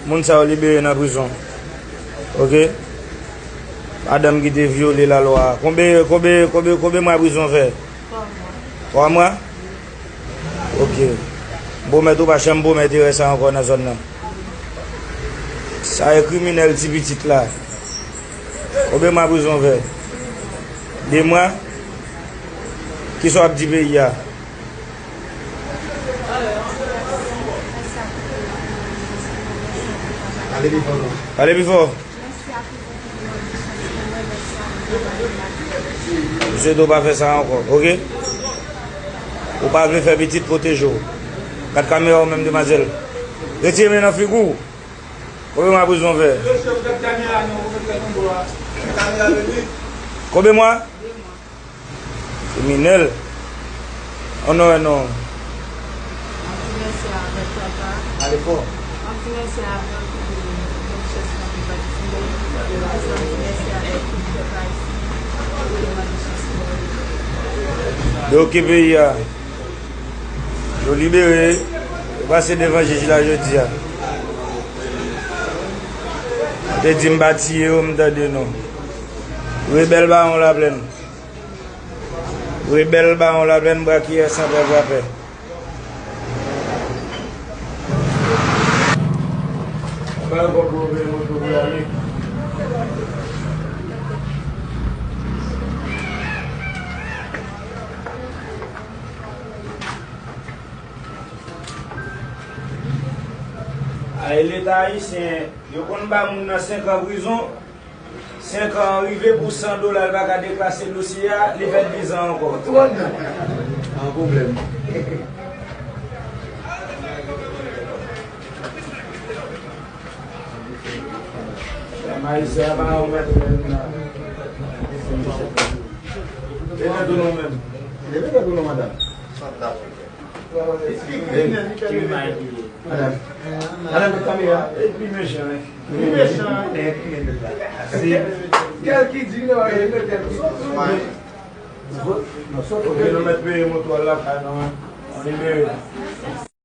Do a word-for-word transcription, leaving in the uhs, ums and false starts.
Moun sa yo libere nan prizon. Oke? Madanm ki te vyole lalwa. Konbe, konbe, konbe, konbe mwa prizon fè? Twa mwa. Twa mwa? Oke. M pwomèt ou pa janm pwomèt erè sa ankò nan zòn nan. Sa e kriminèl ti pitit la. Konbe mwa prizon fè? De mwa? Kisa w ap di peyi a? Pale pi fò non. Pale pi fò. Misye di w pa fè sa ankò, oke? Ou pa vle fè pitit, pwoteje w. Gad kamera w menm, demwazèl. Retire men nan figi w. Konbe mwa prizon fè? Konbe mwa? Kriminèl. Onore non. Mwen di mèsi avèk papa. Ale fò. Mwen di mèsi avèk, euh, Monchès Kanpe Batime. Mwen di mèsi avèk tout pèp ayisyen ki te mande chans pou mwen. Yo okipe peyi a. Yo libere. Yo pase devan jij la jodi a. Yo te di m pa tiye yo, m tande non. Rebèl Bawon Laplèn. Rebèl Bawon Laplèn, brakiyè san pè vwapè. Ay, Leta ayisyen, yo konn ba moun nan senk an prizon. Senk an rive pou san dola, li pa ka deklase dosye a, li fè diz an ankò. An pwoblèm. Ayisyen pa yon mèt menm nan. E tèt ou non menm. E tèt ou non, madanm. Madanm. Madanm, tout kamera. E pi mechan, wi. Pi mechan, wi. E pi mechan. Kèl ki di nou, e nou tèl ki. Oke, nou mèt peye moto a lakay nou, wi. On libere.